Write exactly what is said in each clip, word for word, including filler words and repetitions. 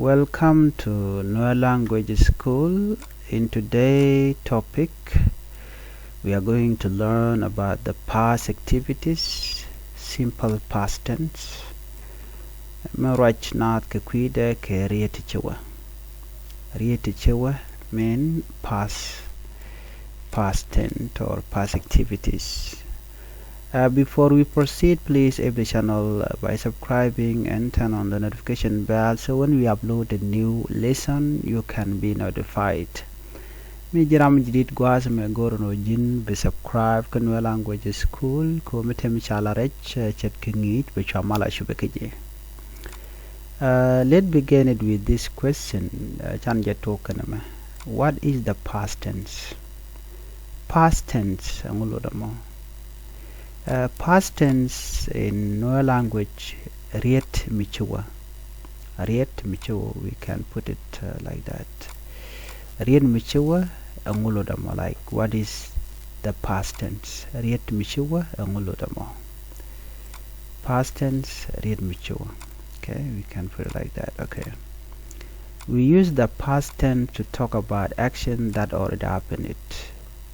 Welcome to Nuer Language School. In today's topic, we are going to learn about the past activities, simple past tense. Mɛ ruac naath kɛ kui̱dɛ kɛ riet ti cewä. Riet ti cewä mean past, past tense or past activities. Uh, before we proceed, please help the channel, uh, by subscribing and turn on the notification bell, so when we upload a new lesson, you can be notified. Mi ji̱ ram jidit gua̱a̱th mɛ go̱r nɔ ji̱n bi subscribe kä Nuer Language School, ko mi te mi ca la rɛc, uh, ce̱tkɛ ŋi̱i̱c bɛ cua mal a cupɛ kä ji̱. Uh, let begin it with this question. Uh, can jɛ tuɔk kɛn mɛ. What is the past tense? Past tense, ɛŋu lotdɛ mɔ? Uh, past tense in Nuer language, riet mi cewä. Riet mi cewä, we can put it, uh, like that. Riet mi cewä, ɛŋu lotdɛ mɔ? Like, what is the past tense? Riet mi cewä, ɛŋu lotdɛ mɔ? Past tense, riet mi cewä. Okay, we can put it like that. Okay. We use the past tense to talk about action that already happened.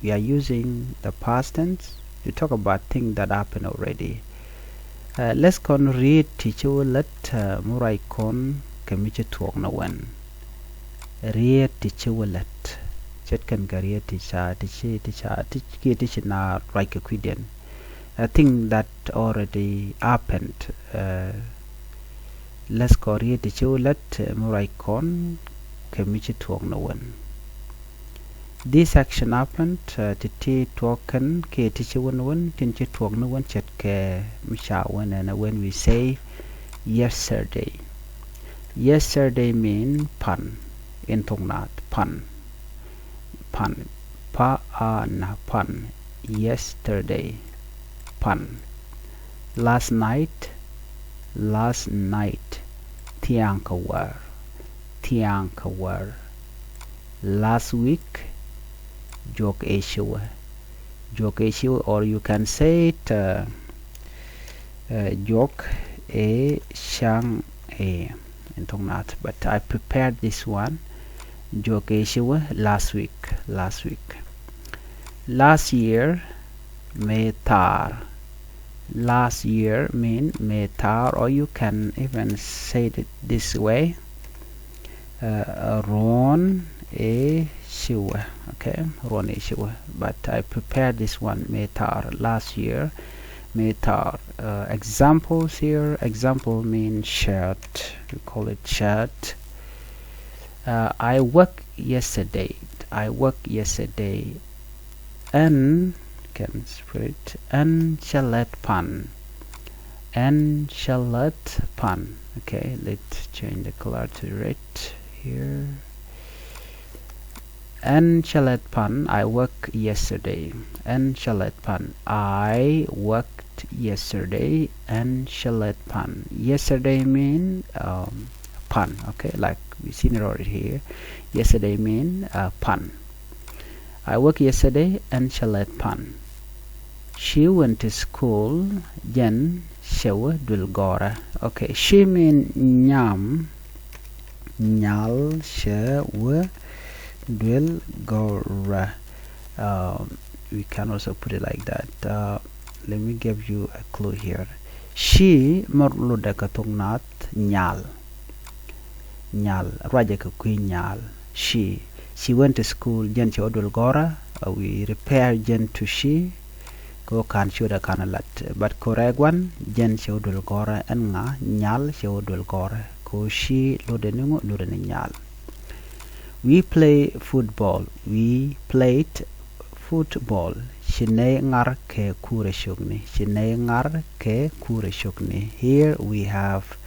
We are using the past tense to talk about things that happened already. Uh, lɛth kɔn riet ti cewä lät, uh, mi ruac kɔn kɛ mi ci tuɔɔk ni wen. Riet ti cewä lät. Ce̱tkɛn kɛ riet ti ca, ti ci, ti ca, ti kiɛ ti ci naath ruac kɛ kui̱diɛn. A thing that already happened. Uh, lɛth kɔn riet ti cewä lät, uh, mi ruac kɔn kɛ mi ci tuɔɔk ni wen. This action happened, uh, ti ti tuɔɔk kɛn kiɛ ti cewä ni wen, tin ci tuɔɔk ni wen, ce̱tkɛ mi ca wen ɛn, when we say yesterday. Yesterday mean pan. In thok naath, pan. Pan. Pa, a, na, pan. Yesterday. Pan. Last night. Last night. Thiaŋ kä wäär. Thiaŋ kä wäär. Last week. Juɔk ëë cewä. Juɔk ëë cewä, or you can say it, uh, uh, juɔk ëë cäŋ ëë. In thok naath, but I prepared this one. Juɔk ëë cewä last week, last week. Last year, mëë thaar. Last year mean mëë thaar, or you can even say it this way. Uh, ruɔ̱n ëë cewä, okay? Ruɔ̱n ëë cewä. But I prepared this one, mëë thaar, last year, mëë thaar. Uh, examples here, example mean shirt. We call it shirt. Uh, I work yesterday. I work yesterday. Ɛn, can spread. Ɛn cä lät pan. Ɛn cä lät pan. Okay, let's change the color to red here. Ɛn cä lät pan. I work yesterday. Ɛn cä lät pan. I worked yesterday. Ɛn cä lät pan. Yesterday mean, um, pan. Okay, like we seen it already here. Yesterday mean, uh, pan. I work yesterday. Ɛn cä lät pan. She went to school. Jɛn cɛ wä duël gɔrä. Okay, she mean nyam. Nyal cɛ wä duël gɔrä. Um, we can also put it like that. Uh, let me give you a clue here. She, mɛ lotdɛ kɛ thok naath, nyal. Nyal, ruacɛ kɛ kui̱ nyal. She, she went to school, jɛn cɛ wä duël gɔrä. Uh, we repair jɛn to she. Kɛ ɣöö ka̱n ciötdɛ ka̱n lat. But correct one, jɛn cɛ wä duël gɔrä. Ɛn ŋa? Nyal cɛ wä duël gɔrä. Kɛ ɣöö she lotdɛ ni ŋu? Lotdɛ ni nyal. We play football. We played football. Ci nɛy ŋar kɛ kurɛ ciökni. Ci nɛy ŋar kɛ kurɛ ciökni. Here we have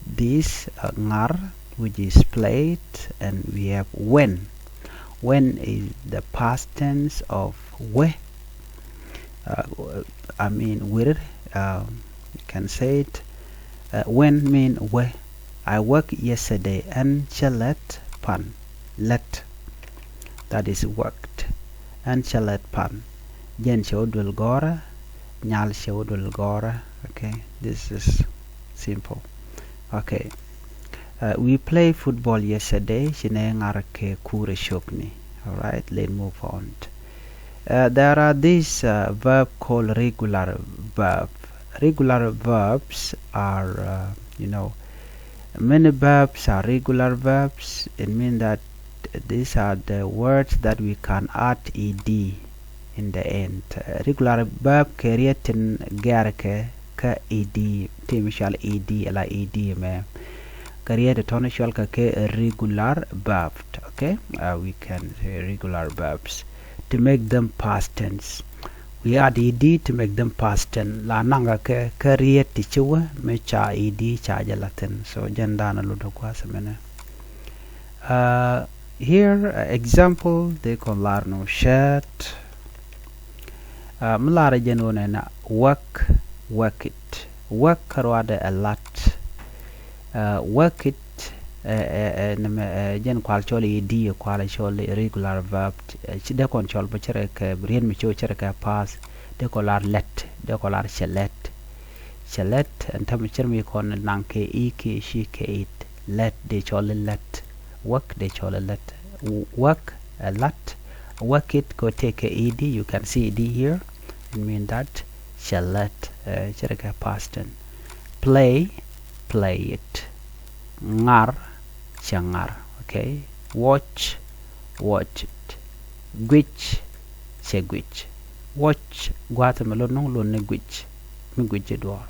this, uh, ŋar, which is played, and we have went. Went is the past tense of wä. Uh, I mean, wir, um, you can say it. Uh, went mean wä. I work yesterday. Ɛn cä lät pan. Lät. That is worked. Ɛn cä lät pan. Jɛn cɛ wä duël gɔrä. Nyal cɛ wä duël gɔrä. Okay, this is simple. Okay. Uh, we play football yesterday. Ci nɛ ŋar kɛ kurɛ ciökni. All right, let's move on. Uh, there are these uh, verb called regular verb. Regular verbs are, uh, you know, many verbs are regular verbs. It means that these are the words that we can add ed in the end. Uh, regular verb kɛ riet tin gɛr kɛ kä ed, ti mi cɔal ed, la ed mɛ. Kɛ riet tɔn cɔal kɛ kɛ regular verbs. Okay, uh, we can say regular verbs to make them past tense. We add ed to make them past tense. La naŋ kɛ kɛ riet ti ci wä mi ca ed ca jɛ la thin. So jɛn dan a lut gua̱a̱th mɛnɛ. Uh, here, uh, example, dee kɔn lar nɔ cɛɛt. Uh, mi lar jɛn wä nɛn wäk, wäk it. Wäk kä ruadɛ ɛ lat. Uh, wäk it, ɛ, ɛ, ɛ, nɛmɛ, ɛ, jɛn kual cɔl ed, kual cɔl regular verb. Ɛ, ci dee kɔn cɔl bä cɛ rɛ kɛ riet mi ci wä cɛ rɛ kɛ past. Dee kɔn lar lɛt, dee kɔn lar cɛ lɛt. Cɛ lɛt, ɛn tämɛ cɛ rɛ mi kɔn naŋ kɛ i kɛ ci kɛ it. Lɛt, dee cɔl lɛt. Wäk, dee cɔl lɛt. Wäk, ɛ lat. Wäk it, kɛ tekɛ ed, you can see ed here. It mean that cɛ lɛt, ɛ, cɛ rɛ kɛ past tense. Play, play it. Ŋar, cɛ ŋar. Okay. Watch, watch it. Guic, cɛ guic. Watch, gua̱a̱th mɛ lot nɔŋ lot ni guic. Mi guic jɛ duɔ̱ɔ̱r.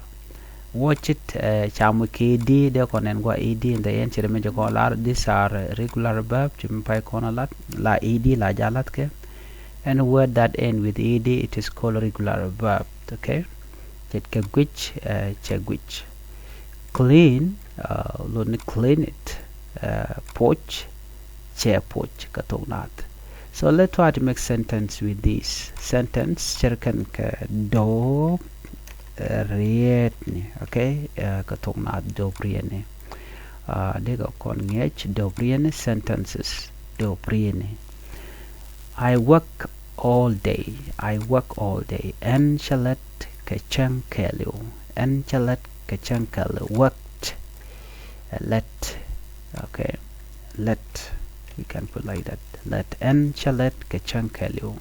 Watch it, ɛ, ca moc kɛ ed, dee kɔn nɛn gua̱a̱th ed in the end, ci rɛ mi jɛ kɔn lar, these are, uh, regular verb, ci mi pay kɔn a lat, la ed, la ja lat kɛ. Any word that end with ed, it is called regular verb, okay? Ce̱tkɛ guic, ɛ, cɛ guic. Clean, uh, lot ni clean it. Uh, puɔc, cɛ puɔc kɛ thok naath. So let's try to make sentence with this. Sentence cɛ rɛ kɛn kɛ do̱p, uh, rietni, okay? Uh, kɛ thok naath do̱p rietni. Uh, dee kɛ kɔn ŋiɛc do̱p rietni, sentences do̱p rietni. I work all day. I work all day. Ɛn cɛ lät kɛ cäŋ kɛɛliw. Ɛn cɛ lät kɛ cäŋ kɛɛliw. Worked. Ɛ lät. Okay. Lät. We can put like that. Lät. Ɛn cɛ lät kɛ cäŋ kɛɛliw.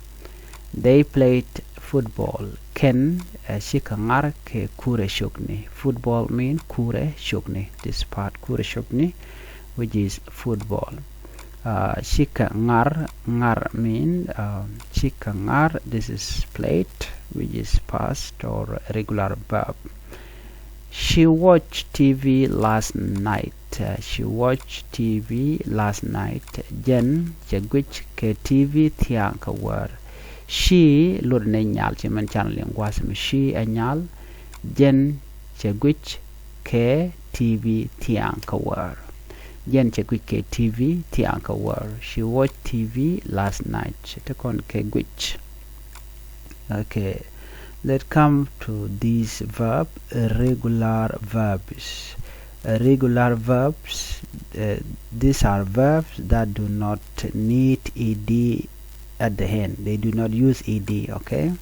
They played football. Kɛn, ɛ, cikɛ ŋar kɛ kurɛ ciökni. Football mean kurɛ ciökni. This part, kurɛ ciökni, which is football. Uh, cikɛ ŋar, ŋar mean, uh, cikɛ ŋar, this is played, which is past or regular verb. She watched T V last night. Uh, she watched T V last night. Jɛn cɛ guic kɛ T V thiaŋ kɛ wäär. She lot ni nyal, ci mɛn can liŋ gua̱a̱th mi, she ɛ nyal. Jɛn cɛ guic kɛ T V thiaŋ kɛ wäär. Jɛn cɛ guic kɛ T V thiaŋ kɛ wäär. She watched T V last night. Te kɔn kɛ guic. Okay. Let's come to these verb, regular verbs. Regular verbs, uh, these are verbs that do not need ed at the end. They do not use ed, okay?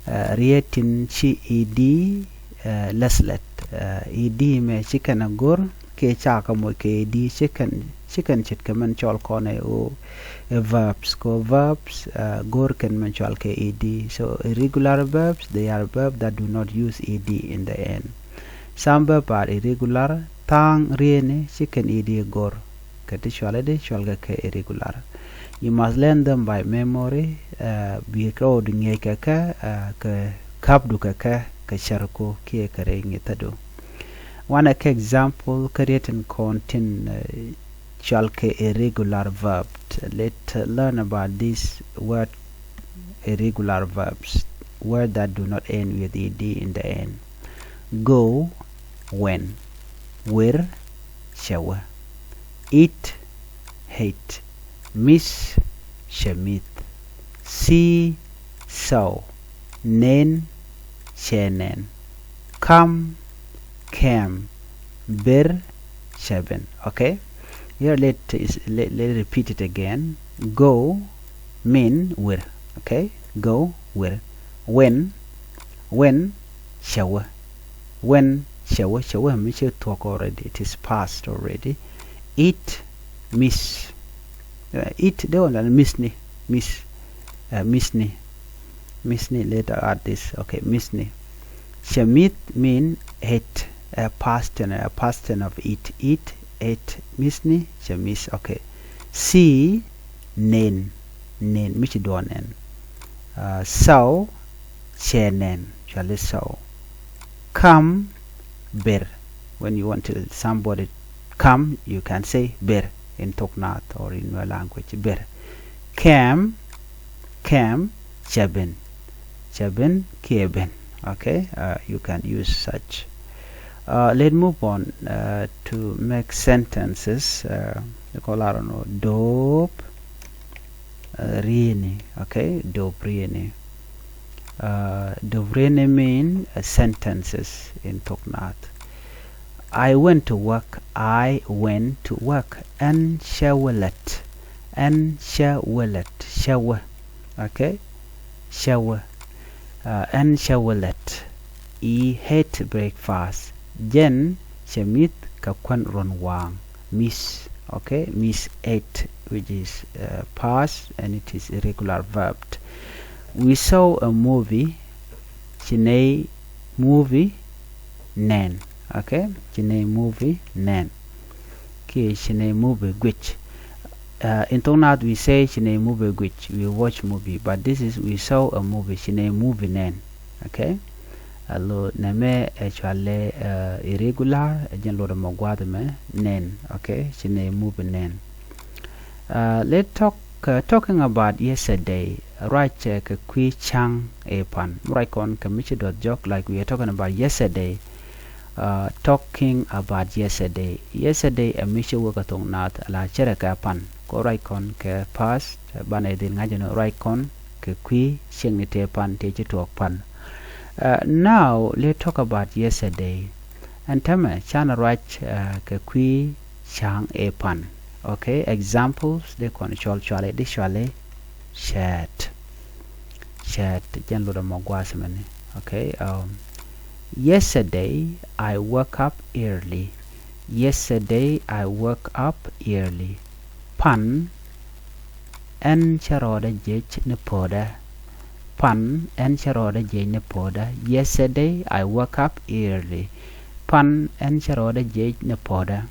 Uh, riet tin ci ed, uh, lät lät. Uh, ed mɛ ci kɛn a go̱r, kɛ ca kɛ moc kɛ ed, ci kɛn, ci kɛn ce̱tkɛ mɛn cɔl kɔn ɛ o, ɛ verbs. Kɛ verbs, uh, go̱r kɛn mɛn cɔl kɛ ed. So irregular verbs, they are verbs that do not use ed in the end. Some verb are irregular, tha̱a̱ŋ rietni ci kɛn ed go̱r. Kɛ ti cualɛ di cual kɛ kɛ irregular. You must learn them by memory, uh, bi rɔɔdu ŋiɛc kɛ kɛ, uh, kɛ käpdu kɛ kɛ, kɛ cärku kiɛ kɛ rɛy ŋi̱thädu. Wanɛ kɛ example kä riet tin kɔn tin, uh, cual kɛ irregular verb. Let's learn about this word, irregular verbs, word that do not end with ed in the end. Go, went. Wer, cɛ wä. Eat, ate. Miss, cɛ mi̱th. See, saw. Nɛn, cɛ nɛn. Come, came. Ber, cɛ ben. Okay? Here let is let, let repeat it again. Go mean wer. Okay? Go, wer. Went, went, cɛ wä. Went, cɛ wä, cɛ wä mi ci thuɔ̱k already. It is past already. It, miss. Uh, it, dee wä la miss ni, miss. Uh, miss ni. Miss ni, let add this. Okay, miss ni. Cɛ miss mean hate, a past tense, a past tense of it. It, hate, miss ni, cɛ miss. Okay. See, nɛn. Nɛn, mi ci duɔ̱ɔ̱r nɛn. Uh, saw, cɛ nɛn, actually saw. Come, ber. When you want to somebody come, you can say ber in Thok Naath or in your language, ber. Came, came, cɛ ben. Cɛ ben, kiɛ ben. Okay, uh, you can use such. Uh, let's move on uh, to make sentences. Uh, kɔ lar nɔ, do̱p uh, rieni. Okay, do̱p rieni. Uh, do̱p rieni mean uh, sentences in Thok Naath. I went to work. I went to work. Ɛn cɛ wä lät. Ɛn cɛ wä lät. Cɛ wä. Okay, cɛ wä. Uh, ɛn cɛ wä lät. He hate breakfast. Jɛn cɛ miss kɛ kuän ruɔ̱n waaŋ. Miss. Okay, miss hate, which is uh, past and it is irregular verb. We saw a movie. Ci nɛy movie nɛn. Okay, ci nɛy movie nɛn. Kiɛ ci nɛy movie guic. Uh, in Thok Naath we say ci nɛy movie guic. We watch movie, but this is we saw a movie. Ci nɛy movie nɛn. Okay. Alo nɛmɛ actually uh, irregular, ɛ jɛn luɔt ɛmɔ gua̱a̱th ɛmɛ nɛn. Okay, ci nɛy movie nɛn. Uh, let's talk uh, talking about yesterday. Ruac uh, kɛ kui̱ ca̱ŋ ëë pan. Mi ruac kɔn kɛ mi ci duɔth jɔk, like we are talking about yesterday. Uh, talking about yesterday. Yesterday ɛ mi ci wä kɛ Thok Naath, la cɛ rɛ kɛ pan. Kɔ ruac kɔn kɛ past, banɛ dhil ŋa̱c ɛn ruac kɔn kɛ kui̱ cieŋni tëë pan, tëë ci tuɔɔk pan. Uh, now let's talk about yesterday. Ɛn tämɛ canɛ ruac uh, kɛ kui̱ ca̱ŋ ëë pan. Okay, examples dee kɔn cɔl cuali, dee cuali cɛɛt. Cɛɛt, jɛn luɔt ɛmɔ gua̱a̱th mɛni. Okay, um, yesterday I woke up early. Yesterday I woke up early. Pan, ɛn cä rɔɔdä jiɛc ni po̱dä. Pan, ɛn cä rɔɔdä jiɛc ni po̱dä. Yesterday I woke up early. Pan, ɛn cä rɔɔdä jiɛc ni po̱dä.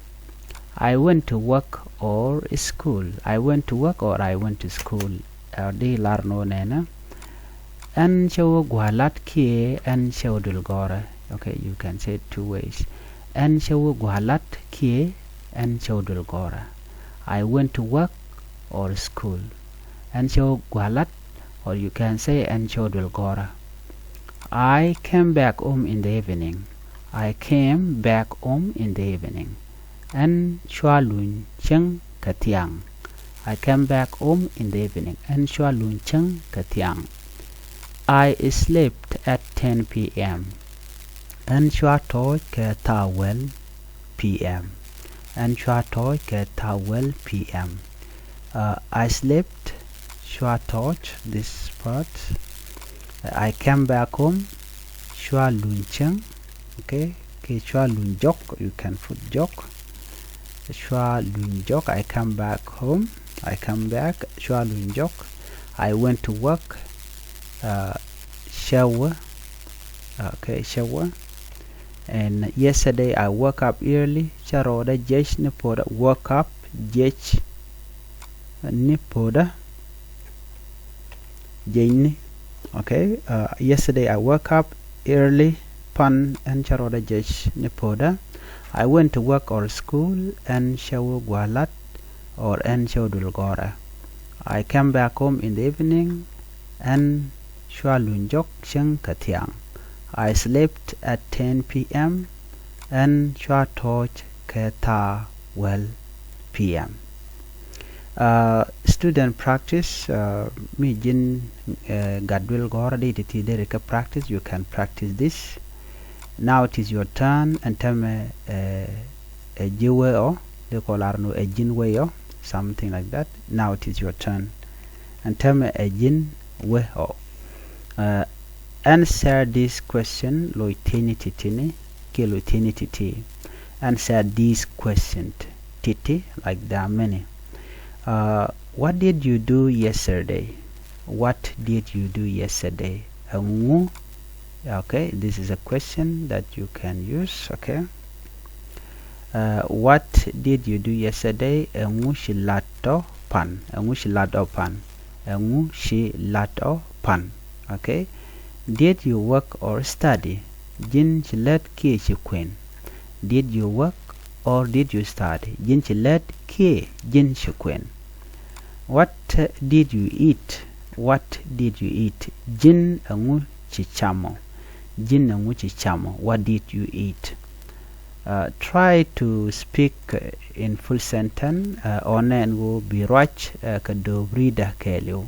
I went to work or school. I went to work or I went to school. Ɛ di lar nɔ nɛnɛ. Ɛn cɛ wä gua̱a̱ lat kiɛ ɛn cɛ wä duël gɔ̱rä. Okay, you can say it two ways. Ɛn cɛ wä gua̱a̱ lat kiɛ ɛn cɛ wä duël gɔ̱rä. I went to work or school. Ɛn cɛ wä gua̱a̱ lat, or you can say ɛn cɛ wä duël gɔ̱rä. I came back home in the evening. I came back home in the evening. Ɛn cua luny cäŋ kɛ thiaŋ. I came back home in the evening. Ɛn cua luny cäŋ kɛ thiaŋ. I slept at ten p.m. Ɛn cua tɔɔc kɛ thaa wäl p.m. Ɛn cua tɔɔc kɛ thaa wäl p.m. Uh, I slept, cua tɔɔc, this part. I came back home, cua luny cäŋ. Okay, kiɛ cua luny jɔk, you can put jɔk. Cua luny jɔk, I come back home, I come back, cua luny jɔk. I went to work, uh, cä wä. Okay, cä wä. And yesterday I woke up early, cä rɔɔdä jiɛc ni po̱dä, woke up, jiɛc ni po̱dä. Jiɛcni. Okay, uh, yesterday I woke up early, pan ɛn cä rɔɔdä jiɛc ni po̱dä. I went to work or school, ɛn cä wä gua̱a̱ lat, or ɛn cä wä duël gɔ̱rä. I came back home in the evening, ɛn cua luny jɔk cäŋ kɛ thiaŋ. I slept at ten p.m., ɛn cua tɔɔc kɛ thaa wäl p.m. Uh, student practice, uh, mi ji̱n uh, gat duël gɔ̱rä di ti ti deri kɛ practice, you can practice this. Now it is your turn, ɛn tämɛ uh, ɛ ji̱ wee ɔ, di kɔ lar nu ɛ ji̱n wee ɔ, something like that. Now it is your turn. Ɛn tämɛ ɛ ji̱n wee ɔ. Uh, answer this question, loc thiecni ti tini kiɛ loc thiecni ti ti. Answer this question. ti̱ti̱, like there are many. Uh, what did you do yesterday? What did you do yesterday? Ɛŋu, okay, this is a question that you can use, okay. Uh, what did you do yesterday? Ɛŋu ci lat ɔ pan? Ɛŋu ci lat ɔ pan? Ɛŋu ci lat ɔ pan? Okay. Did you work or study? Ji̱n ci lät kiɛ ci kuën? Did you work or did you study? Ji̱n ci lät kiɛ ji̱n ci kuën? What did you eat? What did you eat? Ji̱n ɛŋu ci cam ɔ? Ji̱n ɛŋu ci cam ɔ? What did you eat? Uh, try to speak, uh, in full sentence, uh, ɔ nɛn ɣöö bi ruac, uh, kɛ dööp ri̱i̱dä kɛɛliw.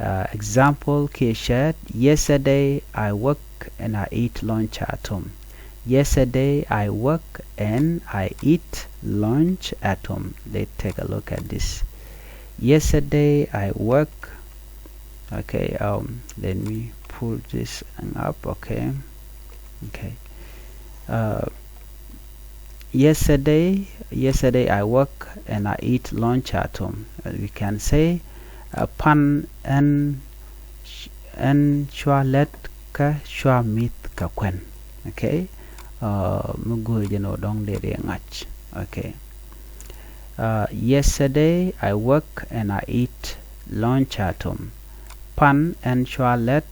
Uh, example, kiɛ cäät, yesterday I work and I eat lunch at home. Yesterday I work and I eat lunch at home. Let's take a look at this. Yesterday I work. Okay, um, let me pull this thing up. Okay. Okay. Uh, yesterday, yesterday I work and I eat lunch at home. Uh, we can say, uh, pan ɛn, ɛn cua lät kä cua mi̱th kɛ kuɛn. Okay. Uh, mi go̱o̱ri jɛn ɔ dɔ̱ŋ dee dee ŋa̱c. Okay. Uh, yesterday I work and I eat lunch at home. Pan ɛn cua lät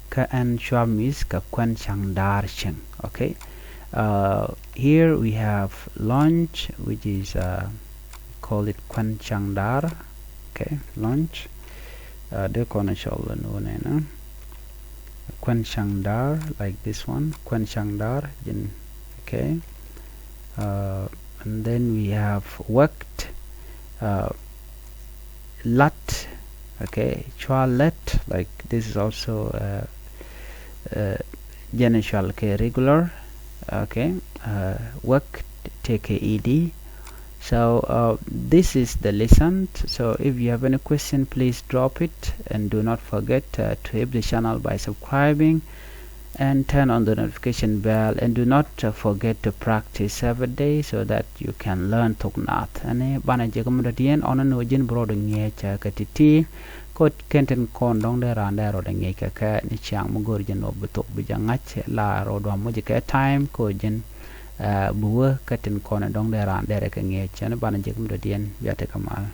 kä ɛn cua mi̱th kɛ kuɛn ca̱ŋ daar cieŋ. Okay. Uh, here we have lunch, which is, uh, call it kuɛn ca̱ŋ daar. Okay, lunch. Uh, dee kɔn cɔl ni wä nɛnɛ. Kuɛn ca̱ŋ daar, like this one. Kuɛn ca̱ŋ daar, ji̱n. Okay. Uh, and then we have worked. Uh, lat. Okay, cua lät, like this is also, uh, uh, jɛn cɔal kɛ regular. Okay. Uh, work, take a E D. So, uh, this is the lesson. So if you have any question, please drop it, and do not forget, uh, to help the channel by subscribing and turn on the notification bell, and do not, uh, forget to practice every day so that you can learn Thok Naath. Ɛn i̱ banɛ jɛ kä mi dɔ̱diɛn ɔn ni wä ji̱n bi rɔɔdɛ ŋi̱eec, uh, kɛ ti̱ti̱. Kɛ ɣöö kɛn tin kɔ̱ŋ dɔ̱ŋ dee raan dee rɔɔdɛ ŋi̱eec kɛ kɛ ni ciaŋ mi go̱o̱ri jɛn ɔ bi thok bi jɛ ŋa̱c, la rɔɔdu a muc kɛ time kɛ ɣöö ji̱n, uh, bi wä kɛ tin kɔ̱ŋ dɔ̱ŋ dee raan dee rɛ kɛ ŋi̱eec. Ɛn i̱ banɛ jɛ kä mi dɔ̱diɛn, bia tekɛ mal.